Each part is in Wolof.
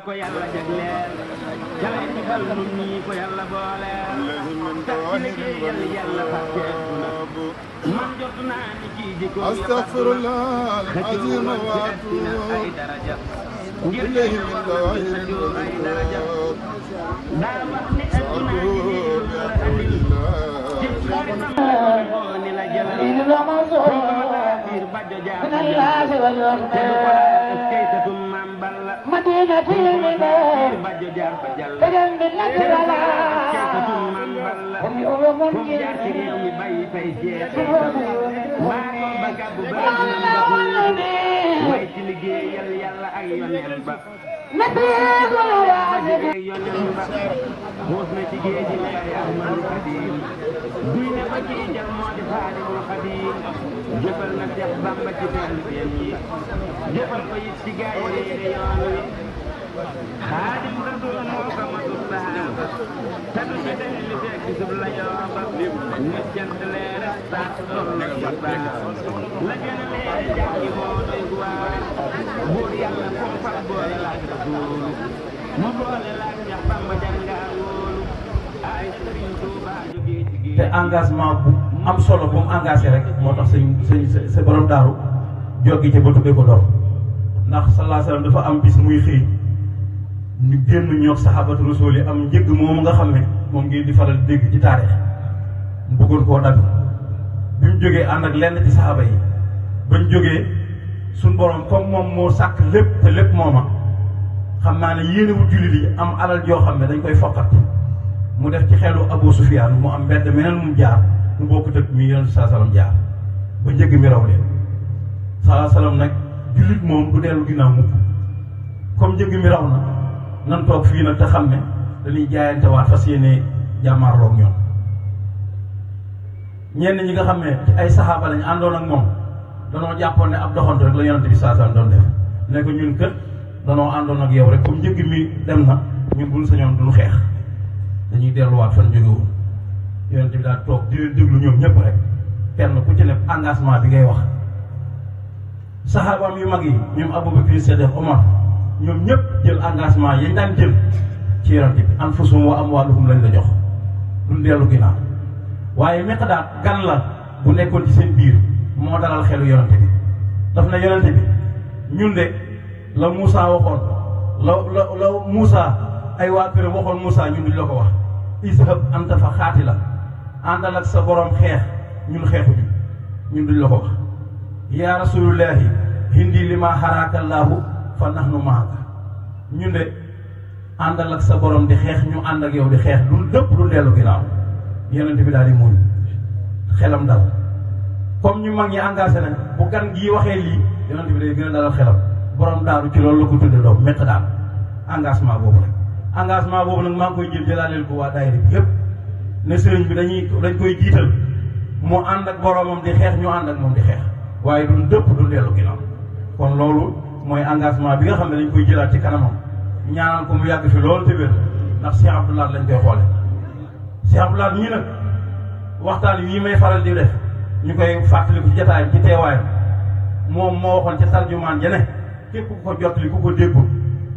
ko yàlla jagleel jalay ci fal nun ñi ko yàlla booleel tax ci liggéeyal yàlla fàtteetuna man jot naa ni kii di ko astaghfirullah al-azim wa atubu ay daraja ngir ilayhi min dawahir ay daraja daa wax ni adduna ni la jalal biir bajo jaar kaytatum maam balla مدينة المنار bajo jaar fa jàll بدل من نكرة kaytatum maam balla هم يؤمنون fu mu jaar ci réew mi bàyyi fay jeexital maa ko ba gàbbu ba way ci liggéeyal yàlla ak yoneen ba نبيك الواجب yoneen ba xuus na ci géej gi leer ya Ahmadul Xadim duy ne ba ci jal moo di Xaadimul Xadim jëfal na Seex Bamba ci taalibeem yi jëfal ko it ci gaay yi réere yoon wi Xaadim Rasuul moo ko matul saxaaba te du ci dañ li fekk gisub la yooba ñu cant leer sax toll ci baax la gën a leer jàngi moo doy waar buur yàlla kum fal boole laaj Rasuul mu boole laaj Seex Bamba jàngaa wóolu ay Sëriñ Tuubaa jógee ci géej te engagement bu am solo bu mu engagé rek moo tax sa borom daaru joggi ci ba tuddee ko doom ndax sallallahu alayhi wasallam dafa am bis muy xëy ñu génn ñoog saxaabatu rasul yi am njëgg moomu nga xam ne moom ngeen di faral di dégg ci taarix mu bëggoon koo dagg bi mu jógee ànd ak lenn ci saxaaba yi bañ jógee suñ borom comme moom moo sàkk lépp te lépp mooma xam naa ne yéenewul jullit yi am alal joo xam ne dañ koy fokkat mu def ci xelu Abu Sufyaan mu am mbedd meneen mu jaar mu bokk tëg mi yonent saa salaam jaar ba njëgg mi raw leen saa salaam nag jullit moom du dellu ginnaaw mukk comme njëgg mi raw na nan toog fii nag te xam ne dañuy jaayante waat fas yéene jàmmaarloog ñoom ñenn ñi nga xam ne ci ay saxaaba lañ àndoon ak moom danoo jàppoon ne ab doxantu rek la yonent bi saa salaam doon def ne ko ñun kët danoo àndoon ak yow rek comme njëgg mi dem na ñun buñ sañoon duñu xeex dañuy delluwaat fan jóge woon yonent bi daal toog di leen déglu ñoom ñëpp rek kenn ku ci ne engagement bi ngay wax saxaabaam yu mag yi ñoom Abubakar Siddiq Omar ñoom ñëpp jël engagement yañ daan jël ci yonent bi anfusuhum wa amwaaluhum lañ la jox duñ dellu ginnaaw waaye Miqdaad gan la bu nekkoon ci seen biir moo dalal xelu yonent bi daf na yonent bi ñun de la Moussa waxoon la Moussa ay waa këram waxoon Moussa ñun duñ la ko wax izhab anta fa xaatila àndal ak sa borom xeex ñun xeexuñu ñun duñ la ko wax yaa rasulullahi hindi li ma xaraaka llaahu fa nahnu maaka ñun de àndal ak sa borom di xeex ñu ànd ak yow di xeex du dëpp du dellu ginnaaw yonent bi daal di muñ xelam dal comme ñu mag ñi engagé nañ bu gan gii waxee lii yonent bi day gën a dalal xelam borom daaru ci loolu la ko tudde doom métt daal engagement boobu rek engagement boobu nag maa ngi koy jël jëlaaleel ko waa daayira bi yépp ne sëriñ bi dañ koy jiital mu ànd ak boromam di xeex ñu ànd ak moom di xeex waaye du dëpp du dellu ginnaaw kon loolu mooy engagement bi nga xam ne dañ koy jëlaat ci kanamam ñaanal ko mu yàgg fi loolu te wér ndax Cheikh Abdoulaye lañ koy xoole Cheikh Abdoulaye ñii nag waxtaan yi may faral di def ñu koy fàttaliku ci jotaayam ci teewaayam moom moo waxoon ci tarjumaan ja ne képp ku ko jottali ku ko déggul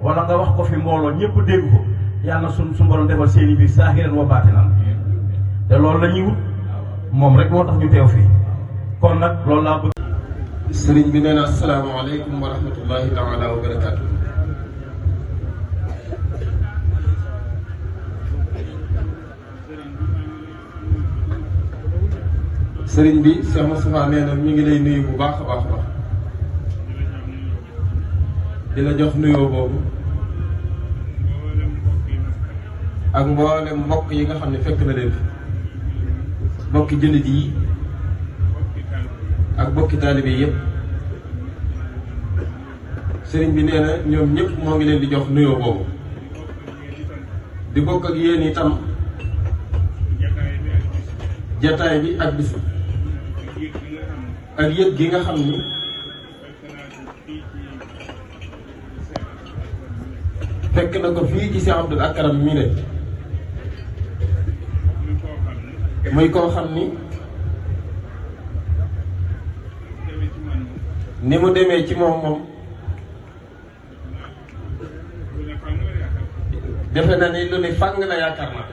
wala nga wax ko fi mbooloo ñëpp dégg ko yàlla na su borom defal seeni biir saahiran wa baatinan te loolu la ñuy wut moom rek moo tax ñu teew fii kon nag loolu laa bëgg. sëriñ bi nee na asalaamaaleykum wa rahmatullahi taala wa barakaatu. sëriñ bi Cheikh Moustapha nee na mi ngi lay nuyu bu baax a baax a baax di la jox nuyoo boobu ak mboolem mbokk yi nga xam ne fekk na leen fi mbokki jullit yi ak mbokki taalibe yépp sëriñ bi nee na ñoom ñëpp moo ngi leen di jox nuyoo boobu di bokk ak yéen itam jataay bi ak bis ak yëg gi nga xam ni fekk na ko fii ci Cheikh Abdoul Akram mi ne muy koo xam ni mu demee ci moom defe na ni lu ni fàng la yaakaar naa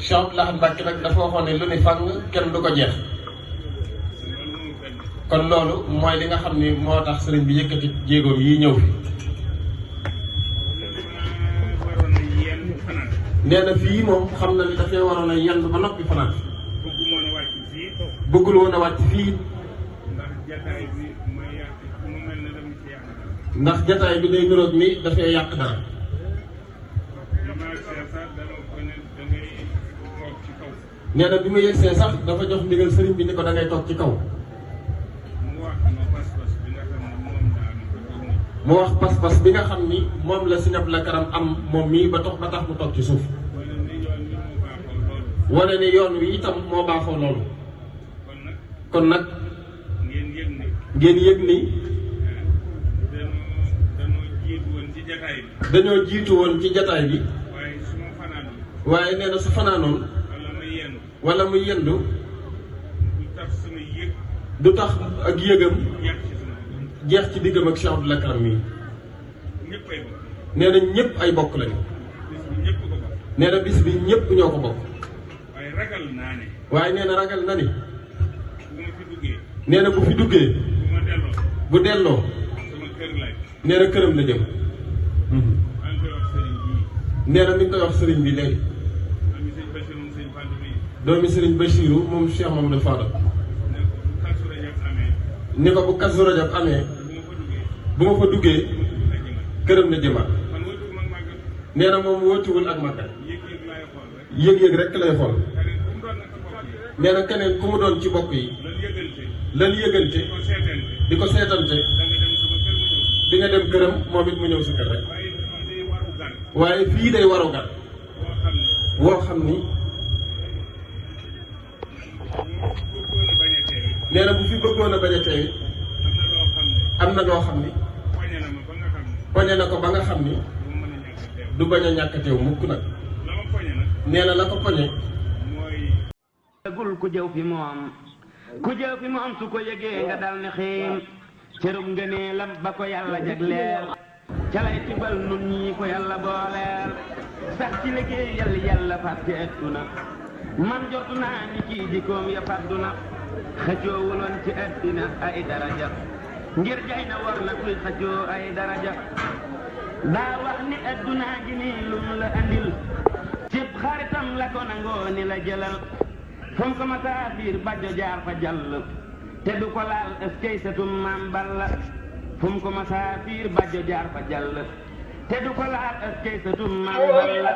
Cheikh Abdou Lahad Mbacké nag dafa waxoon ne lu ni fàng kenn du ko jeex kon loolu mooy li nga xam ni moo tax sëriñ bi yëkkati jéegoom yi ñëw fi nee na fii moom xam na ni dafay waroon a yenn ba noppi fanaan bëggul woon a wàcc fii ndax jataay bi day niroog ni dafay yàq dara nee na bi ma yegsee sax dafa jox ndigal sëriñ bi ni ko da ngay toog ci kaw mu wax pas-pas bi nga xam ni moom la Sëriñ Abdou Karam am moom mii ba tax mu toog ci suuf wane ni yoon wi itam moo baaxoo loolu kon nag ngeen yëg ni dañoo jiitu woon ci jataay bi waaye nee na su fanaanoon wala mu yendu du tax ak yëgam jeex ci diggam ak Cheikh Abdou Karam mii nee na ñëpp ay bokk lañu nee na bis bi ñëpp ñoo ko bokk waaye nee na ragal na ni nee na bu fi duggee bu delloo nee na këram la jëm nee na mi ngi koy wax sëriñ bi léegi doomi sëriñ Bachirou moom Cheikh Mamadou Fadal ni ko bu Kazu Rajab amee bu ma fa duggee këram la jëmaat nee na moom wóotiwul ak màggal yëg-yëg rek lay xool nee na keneen ku mu doon ci bokk yi lan yëgante di ko seetante di nga dem këram moom it mu ñëw sa kër rek waaye fii day waru gan woo xam ni nee na bu fi bëggoon a bañ a teew am na loo xam ni poñe na ko ba nga xam ni du bañ a ñàkk a teew mukk nag nee na la ko poñe gul ku jëw fi moom su ko yëgee nga dal ne xiim cërub ngëneelam ba ko yàlla jagleel ca lay tibal nun ñii ko yàlla booleel sax ci liggéey yàlla fàtte adduna man jotu naa ni kii jikkoom ya fàdduna xëccoowuloon ci addina ay daraja ngir jay na war na kuy xëccoo ay daraja daa wax ni addunaa gi nii lum la andil cib xaritam la ko nangoo ni la jëlal fom ko masaafiir bajjo jaar fa jàll te du ko laal eskay satum maam balla fom ko masaafiir bajjo jaar fa jàll te du ko laal eskay satum maam balla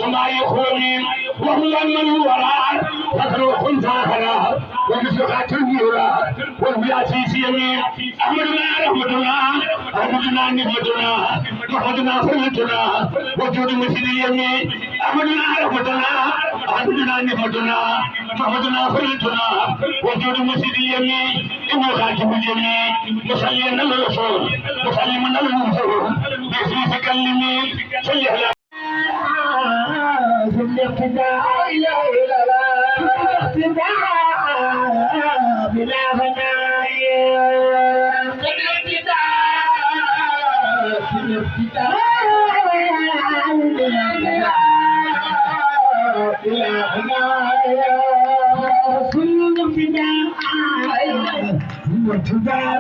وما يخوني وهو من وراء فتروح فاخرى ومسلقات النورا والبياتي في يمين احمدنا رحمتنا احمدنا نعمتنا محمدنا فرتنا وجود مسجد اليمين احمدنا رحمتنا احمدنا نعمتنا محمدنا فرتنا وجود مسجد اليمين انه خاتم اليمين مصليا على الرسول مسلما على المنصور باسم تكلمين صلي على في الاقتداء لا إله إلا الاقتداء بلا غنايا في الاقتداء في الاقتداء بلا غنايا في الاقتداء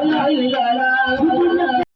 لا إله إلا